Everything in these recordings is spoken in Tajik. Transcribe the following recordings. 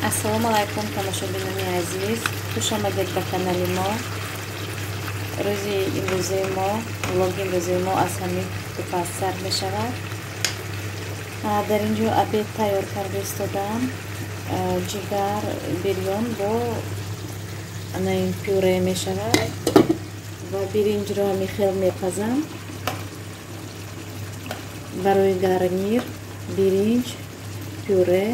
Ассалому алайкум, тамошобинони азиз, хуш омадед ба канали мо. Рӯзи имрӯзаи мо, влоги имрӯзаи мо аз ҳамин пухтупаз сар мешавад. Дар ин ҷо обед тайёр карда истодам. Ҷигар бирён бо ана ин пюре мешавад ва биринҷро ҳамин хел мепазам. Барои гарнир биринҷ, пюре,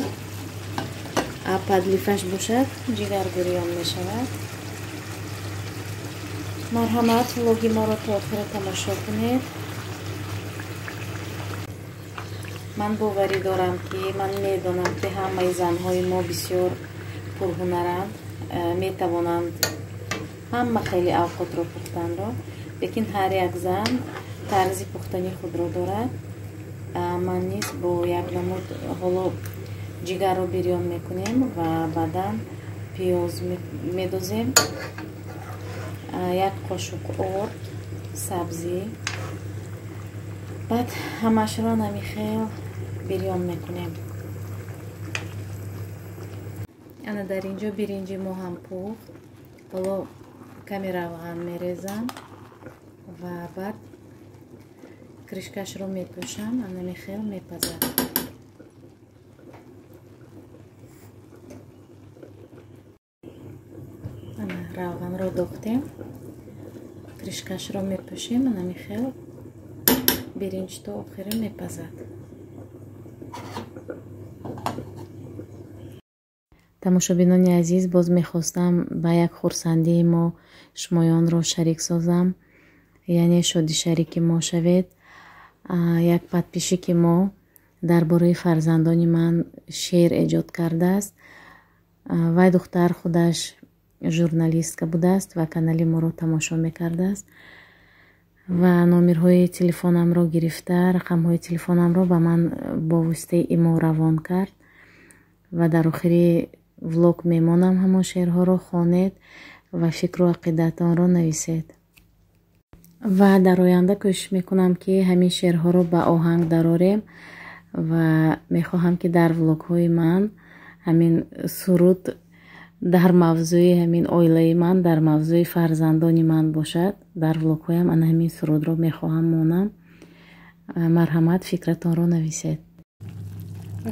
подлифаш бошад ҷигар бирён мешавад. Марҳамат, влоги моро то охира тамошо кунед. Ман боварӣ дорам, ки ман медонам, ки ҳамаи занҳои мо бисёр пурҳунаранд, метавонанд ҳама хеле авқотро пухтанро, лекин ҳар як зан тарзи пухтани худро дорад. Ман низ бо як намуд ҳоло ҷигарро бирён мекунем ва баъдан пиёз медозем, як қошуқ орд, сабзӣ, баъд ҳамашро намихел бирён мекунем. Ана дар ин ҷо биринҷи мо ҳам пухт. Ҳоло каме равған мерезам ва баъд кришкашро мепӯшам, ана михел мепазад. Ана равғанро дохтем, кришкашро мепӯшем, ана михел биринҷ то охира мепазад. Тамошобинони азиз, боз мехостам ба як хурсандии мо шумоёнро шарик созам, яъне шоди шарики мо шавед. Як подписчики мо дар бораи фарзандони ман шеър эҷод кардааст. Вай духтар худаш журналистка будааст ва канали моро тамошо мекардааст ва номерҳои телефонамро гирифта, рақамҳои телефонамро ба ман бо воситаи имо равон кард ва дар охири влог мемонам ҳамон шеърҳоро хонед ва фикру ақидаатонро нависед. Ва дар оянда кӯшиш мекунам, ки ҳамин шеърҳоро ба оҳанг дарорем ва мехоҳам, ки дар влогҳои ман ҳамин суруд дар мавзӯи ҳамин оилаи ман, дар мавзӯи фарзандони ман бошад. Дар влогҳоям ана ҳамин сурудро мехоҳам монам. Марҳамат, фикратонро нависед.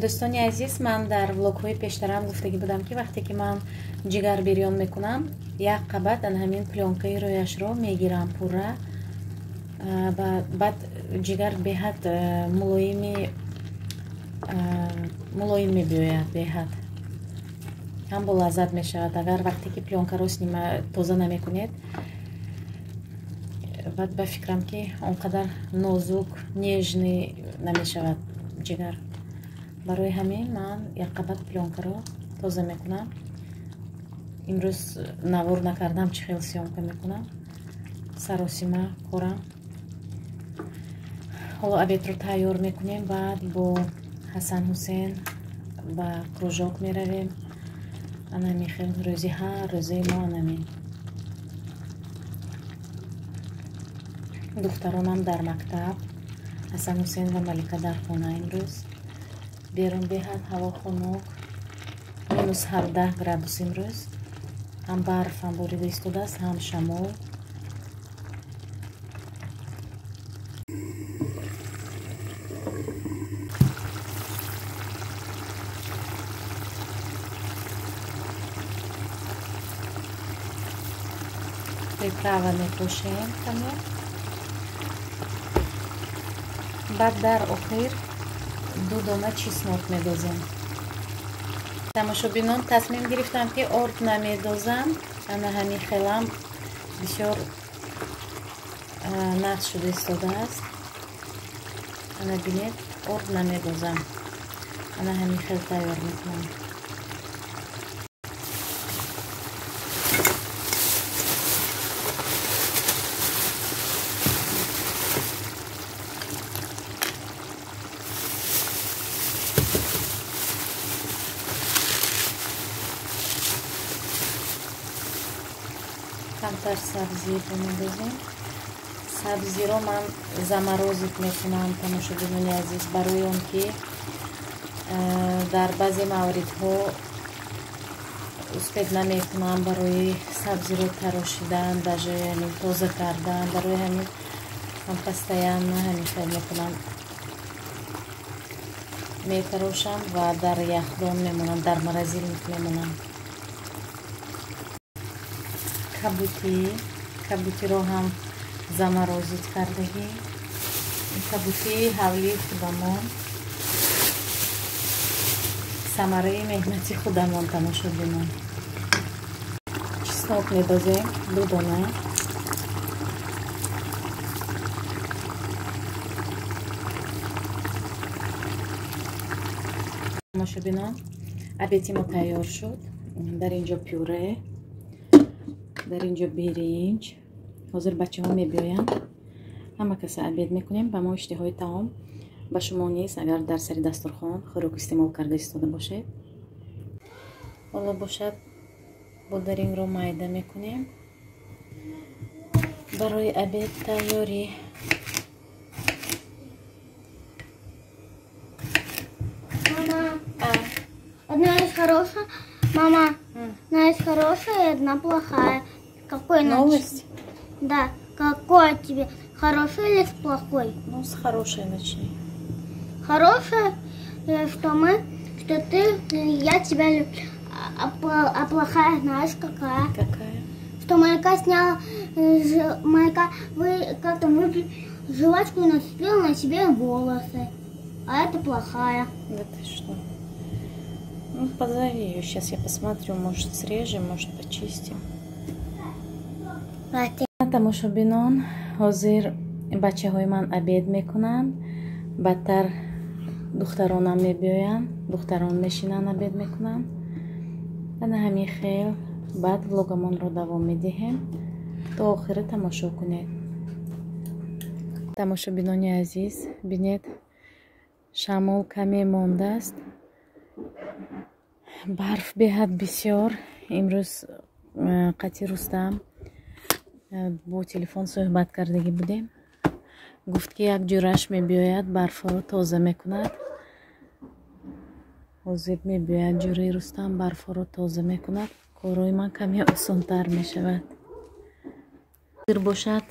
Дӯстони азиз, ман дар влогҳои пештарам гуфтагӣ будам, ки вақте ки ман ҷигар бирён мекунам, як қабат ана ҳамин плёнкаи рӯяшро мегирам пурра. Баъд ҷигар беҳад мулоим мебиёяд, беҳад ҳам бо лаззат мешавад. Агар вақте ки плёнкаро снима тоза намекунед, баъд ба фикрам, ки он қадар нозук, нежный намешавад ҷигар. Барои ҳамин ман як қабат плёнкаро тоза мекунам. Имрӯз навор накардам, чӣ хел съёмка мекунам, саросима корам. Ҳоло обедро тайёр мекунем, баъд бо Ҳасан Ҳусен ба кружок меравем. Ана михел рӯзи ҳар рӯзаи мо анамин. Духтаронам дар мактаб, Ҳасан Ҳусен ва Малика дар хона имрӯз. Берун беҳад ҳаво хунук, минус 17 градус имрӯз. Ҳам барф ҳам борида истодааст, ҳам шамол. Приправа мепӯшем каме. Баъд дар охир 2 дона чеснок медозем. Тамошобинон, тасмим гирифтам, ки орд намедозам. Ана ҳамин хелам бисёр нағз шуда истодааст. Ана бинед, орд намедозам. Ана ҳамин хел тайёр мекунам. Камтар сабзӣ мендозем. Сабзиро ман заморозит мекунам, тамошобинони азиз, барои он ки дар баъзе мавридҳо Успеть намекунам барои сабзиро тарошидан, даже ҳамин тоза кардан. Барои ҳамин ман постоянно ҳамин хел мекунам. Метарошам ва дар яхдон мемонам, дар морозильник мемонам. Кабутӣ, кабутиро ҳам заморозить кардагӣ. Кабутии ҳавлии худамон, самараи меҳнати худамон тамошобинон. Чеснок медозем, 2 дона. Тамошобинон, обеди мо тайёр шуд. Дар инҷо пюре, дар инҷо биринҷ. Ҳозир бачаҳо мебиёянд, ҳама каса обед мекунем. Ба мо иштиҳои таом, ба шумо низ, агар дар сари дастурхон хӯрок истеъмол карда истода бошед. Ҳоло бошад бодарингро майда мекунем барои обед тайёрӣ. Мама, одна из хорошая, мама, одна из хорошая и одна плохая. Какой новость? Да, какой тебе, хороший или плохой? Ну, с хорошей начни. Хорошая, что мы, что ты, я тебя люблю. А плохая, знаешь, какая? Какая? Что Майка сняла, Майка, вы как там выпили жвачку и нацепила на себе волосы. А это плохая. Да ты что? Ну, позови ее, сейчас я посмотрю, может срежем, может почистим. Тамошобинон, ҳозир бачаҳои ман обед мекунанд, баъдтар духтаронам мебиёянд, духтарон мешинанд, обед мекунанд. Ана ҳамин хел баъд влогамонро давом медиҳем. То охира тамошо кунед. Тамошобинони азиз, бинед, шамол каме мондааст, барф беҳад бисёр. Имрӯз қати Рустам бо телефон суҳбат кардагӣ будем. Гуфт, ки як ҷураш мебиёяд, барфҳоро тоза мекунад. Ҳозир мебиёяд ҷураи Рустам, барфҳоро тоза мекунад. Корҳои ман каме осонтар мешавад. Ҳозир бошад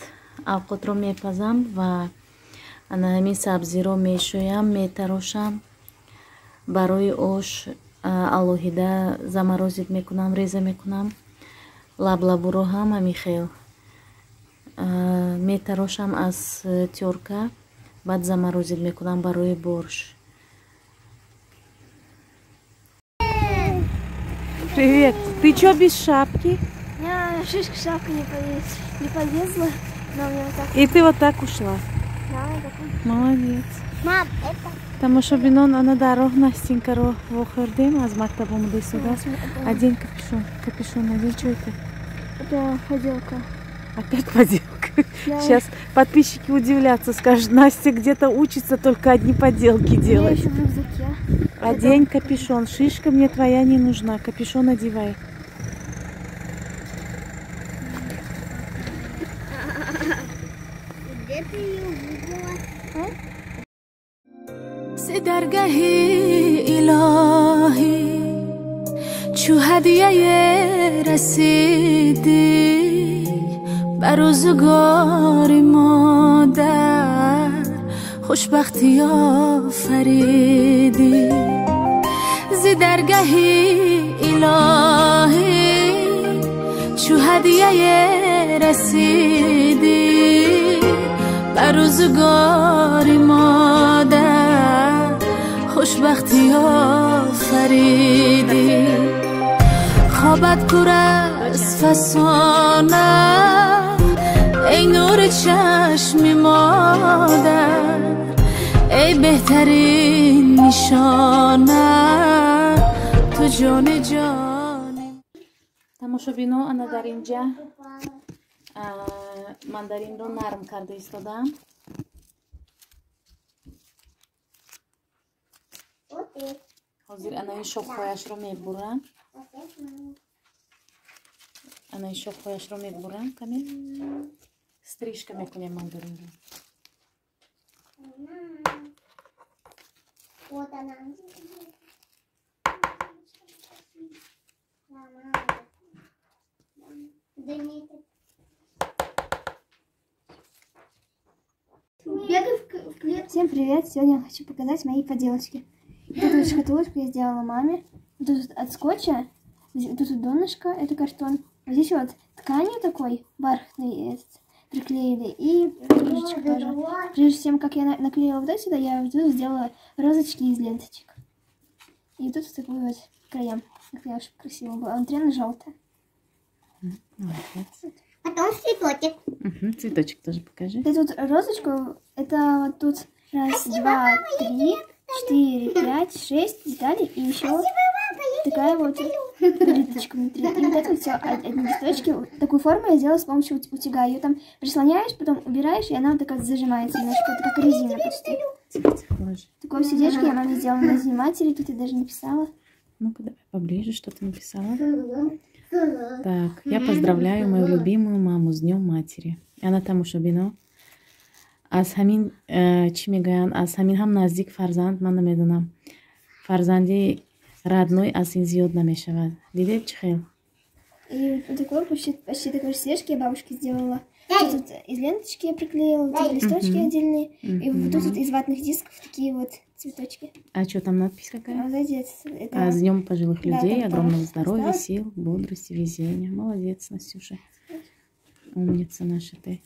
авқотро мепазам ва ана ҳамин сабзиро мешӯям, метарошам. Барои ош алоҳида заморозить мекунам, реза мекунам. Лаблабуро ҳам ҳамин хел метарошам аз тёрка, баъд заморозить мекунам барои борщ. Привет! Ты чё без шапки? Я шишка, шапка не полезла, но у меня вот так. И ты вот так ушла? Да, вот так. Молодец. Мам, это... Тамошобинон, ана дар роҳ Настенькаро вохӯрдем, аз мактаб омода истодааст. Одень капюшон. Капюшон надень, чё это? Это поделка. Опять поделка. Да. Сейчас подписчики удивятся, скажут, Настя где-то учится, только одни поделки делать. Я еще в рюкзаке. Одень капюшон. Шишка мне твоя не нужна. Капюшон одевай. Где ты ее увидела? Даргаҳи илоҳӣ чу ҳадияе расидӣ ба рӯзгори модар хушбахтӣ офаридӣ. Зи даргаҳи илоҳӣ чу ҳадияе расидӣ ба рӯзгори модар хушбахтӣ офаридӣ. Хобат пур аз фасона, эй нури чашми модар, эй беҳтарин нишона, ту ҷони ҷони. Тамошобино, ана дар инҷа мандаринро нарм карда истодам. Ҳозир ана ин шохҳояшро мебурам. Ана ин шохҳояшро мебурам, каме стрижка мекунем мандаринро. Вот она. Всем привет! Сегодня я хочу показать мои поделочки. Вот эту вот шкатулочку я сделала маме. Вот тут от скотча, тут вот донышко, это картон. Вот здесь вот тканью такой бархатный этот, приклеили, и кружечку тоже. Прежде чем, как я наклеила вот сюда, я вот тут сделала розочки из ленточек. И тут вот такой вот краем наклеила, чтобы красиво было. А внутри она желтая. Молодец. Потом цветочек. Угу, цветочек тоже покажи. Это тут розочку, это вот тут раз, спасибо, два, мама, три, 4, 5, 6 деталей и еще такая вот плиточка внутри. И вот это вот все одни листочки. Такую форму я сделала с помощью утюга. Ее там прислоняешь, потом убираешь, и она вот такая зажимается немножко. Это как резина почти. Такое сердечко я маме сделала на День матери. Тут я даже написала. Ну-ка, давай поближе, что ты написала. Так, я поздравляю мою любимую маму с Днем матери. Она там уж обино. Аз ҳамин чӣ мегӯянд, аз ҳамин ҳам наздик фарзанд ман намедонам. Фарзанди родной аз ин зиёд намешавад. Дидед чӣ хел? И вот такой почти такой же сережки я бабушке сделала. Тут из ленточки я приклеила, вот эти листочки отдельные. И вот тут вот из ватных дисков такие вот цветочки. А что там надпись какая? Молодец. Это... С днем пожилых людей, да, огромного здоровья, сил, бодрости, везения. Молодец, Настюша. Умница наша ты.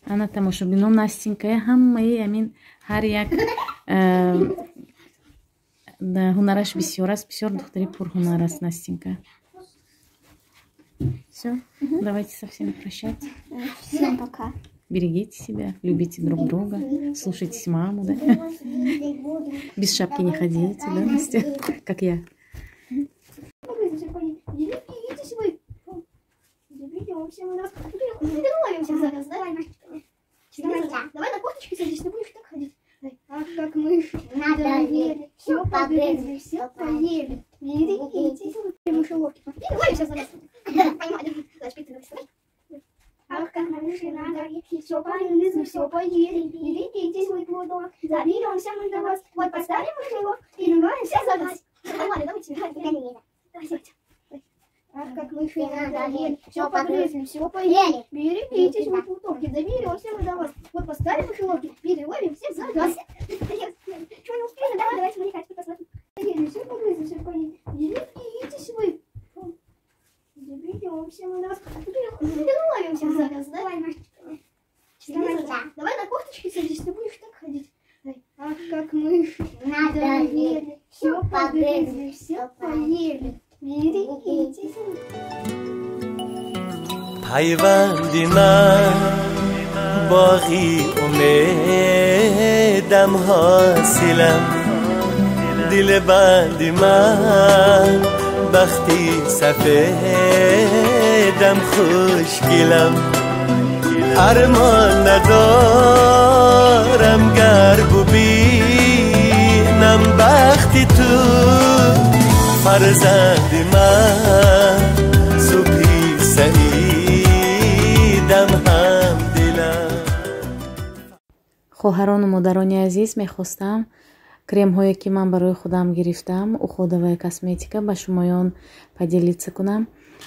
Ана тамошобино, Настенька ҳамаи амин ҳар як ҳунараш бисёр аст, бисёр духтари пурҳунар аст Настенька. Все, давайте со всеми прощаться. Всем пока. Берегите себя, любите друг друга, слушайтесь маму, да? Без шапки не ходите, да, Настя? Как я. Давай на корточки садись, ты будешь так ходить. Ах, как мыши надоели, все погрызли, все поели. Берегитесь, мышеловки. Ах, как мыши надоели, все погрызли, все поели. Берегитесь, вы плодок, заберемся мы до вас. Вот поставим мышеловку и ругаемся за вас. Давайте. Ах, как мыши надоели, все погрызли, все поели. Берегитесь, вы плутовки, доберемся мы до вас. Вот поставим мышеловки, переловим всех за вас. Чего не успели? Давай, давайте смотри, посмотрим. Все погрызли, все поели. Берегитесь вы. Доберемся мы до вас. Переловим всех за вас. Давай, давай на корточки садись, ты будешь так ходить. Ах, как мыши надоели, все погрызли, все поели. Берегитесь. Пайванди ман боғи умедам ҳосилам, дили банди ман бахти сафедам хушгилам. Армон надорам гар бубинам бахти ту, фарзанди ман субҳи саидам ҳамдилам. Хоҳарону модарони азиз, мехостам кремҳое ки ман барои худам гирифтам, уходовая косметика, ба шумоён поделиться кунам.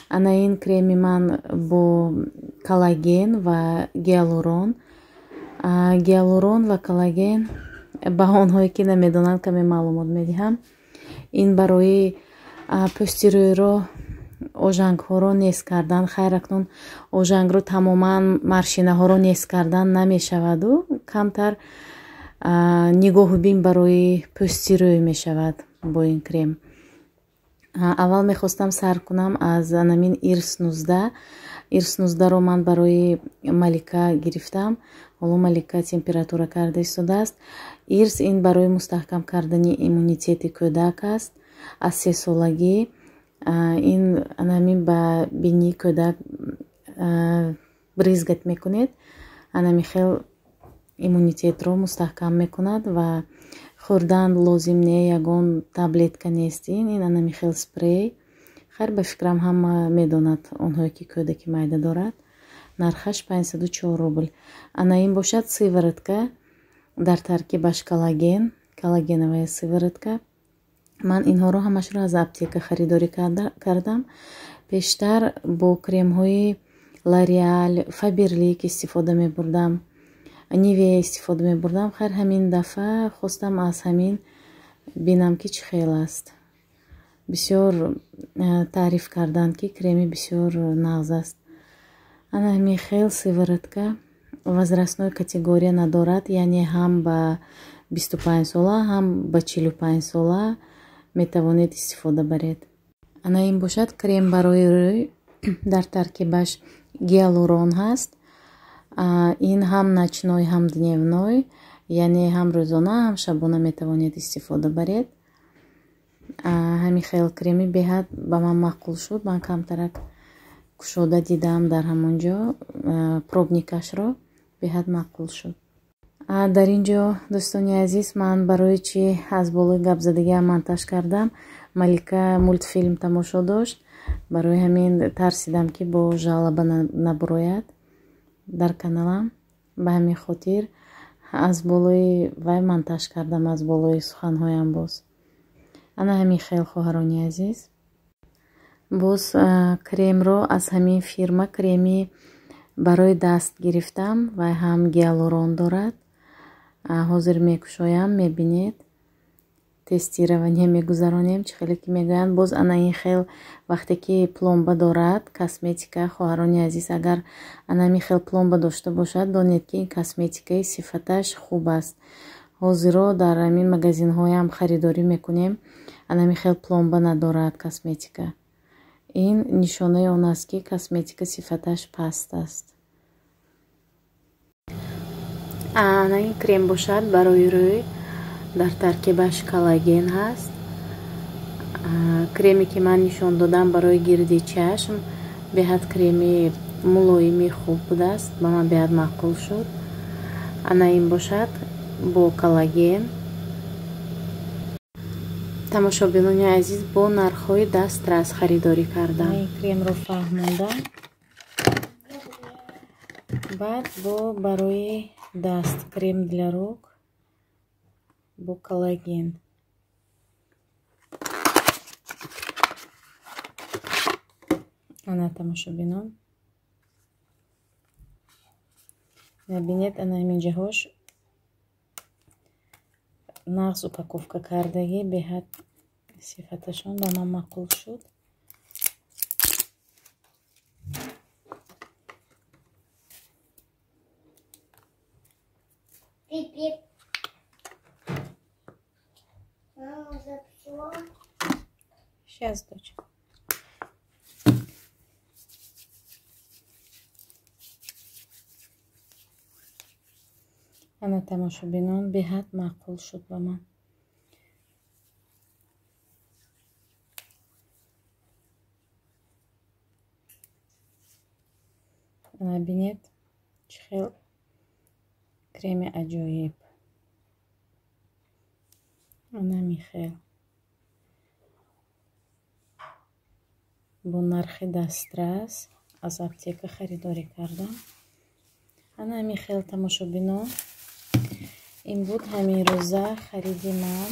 Ана ин креми ман бо коллаген ва гиалурон. Гиалурон ва коллаген ба онҳое ки намедонанд каме маълумот медиҳам. Ин барои пӯсти рӯйро, ожангҳоро нест кардан. Хайр, акнун ожангро тамоман, маршинаҳоро нест кардан намешаваду камтар нигоҳубин барои пӯсти рӯй мешавад бо ин крем. Аввал мехостам сар кунам аз анамин Ирс 19. Ирс 19-ро ман барои Малика гирифтам. Ҳоло Малика температура карда истодааст. Ирс ин барои мустаҳкам кардани иммунитети кӯдак аст аз 3 солагӣ. Ин анамин ба бинии кӯдак брызгать мекунед, анами хел иммунитетро мустаҳкам мекунад ва хӯрдан лозим не, ягон таблетка нест. Ин анами хел спрей. Хайр, ба фикрам ҳама медонад онҳое ки кӯдаки майда дорад. Нархаш 504 рубл. Ана ин бошад сыворотка, дар таркибаш коллаген, коллагеновая сыворотка. Ман инҳоро ҳамашро аз аптека харидорӣ кардам. Пештар бо кремҳои Лореал, Фаберлик истифода мебурдам, Нивея истифода мебурдам. Хайр, ҳамин дафъа хостам аз ҳамин бинам, ки чӣ хел аст. Бисёр таъриф карданд, ки креми бисёр нағз аст. Ана ҳамин хел сыворотка возрастной категория надорад, яъне ҳам ба 25 сола, ҳам ба 45 сола метавонед истифода баред. Ана ин бошад крем барои рӯй, дар таркибаш гиалурон ҳаст. Ин ҳам ночной, ҳам дневной, яъне ҳам рӯзона, ҳам шабона метавонед истифода баред. Ҳамин хел креми беҳад ба ман маъқул шуд. Ман камтарак кушода дидам дар ҳамон ҷо пробникашро, беҳад маъқул шуд. Дар ин ҷо, дӯстони азиз, ман барои чӣ аз болои гапзадагиам монтаж кардам, Малика мультфилм тамошо дошт, барои ҳамин тарсидам, ки бо жалоба набурояд дар каналам. Ба ҳамин хотир аз болои вай монтаж кардам, аз болои суханҳоям боз. Ана ҳамин хел, хоҳарони азиз. Боз кремро аз ҳамин фирма, креми барои даст гирифтам, вай ҳам гиалурон дорад. Ҳозир мекушоям, мебинед. Тестирование мегузаронем, чӣ хеле ки мегӯянд. Боз ана ин хел вақте ки пломба дорад косметика, хоҳарони азиз, агар ана ҳамин хел пломба дошта бошад, донед, ки косметикаи сифаташ хуб аст. Ҳозиро дар ҳамин магазинҳоям харидорӣ мекунем, ана ҳамин хел пломба надорад косметика. Ин нишонаи он аст, ки косметика сифаташ паст аст. Ана ин крем бошад барои рӯй, дар таркибаш коллаген ҳаст. Креме ки ман нишон додам барои гирди чашм, беҳад креми мулоими хуб будааст, ба ман беҳад маъқул шуд. Ана ин бошад бо коллаген. Тамошобинони азиз, бо нархҳои дастрас харидорӣ кардам. Ин кремро фаҳмондам. Баъд бо барои даст крем для рук бо коллаген. Ана, тамошобинон, набинед, ана ҳамин ҷаҳош нағз упаковка кардагӣ, беҳад сифаташон ба ман маъқул шуд. Пип-пип. Мама записала. Сейчас, дочь. Ана, тамошобинон, беҳад маъқул шуд ба ман. Ана бинед, чӣ хел креми аҷоиб. Ана михел бо нархи дастрас аз аптека харидорӣ кардам. Ана ҳамин хел, тамошобинон, ин буд ҳамин рӯза хариди ман.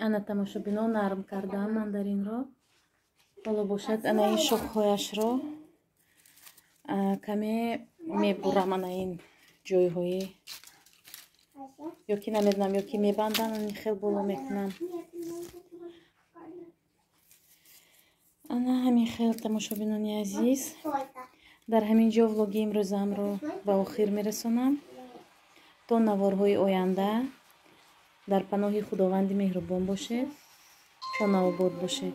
Ана, тамошобинон, нарм кардам мандаринро. Ҳоло бошад ана ин шохҳояшро каме мебурам, ана ин ҷойҳои, ё ки намедонам, ё ки мебандам, ин хел боло мекунам. Ана ҳамин хел, тамошобинони азиз, дар ҳамин ҷо влоги имрӯзамро ба охир мерасонам. То наворҳои оянда дар паноҳи Худованди меҳрубон бошед, хонаобод бошед.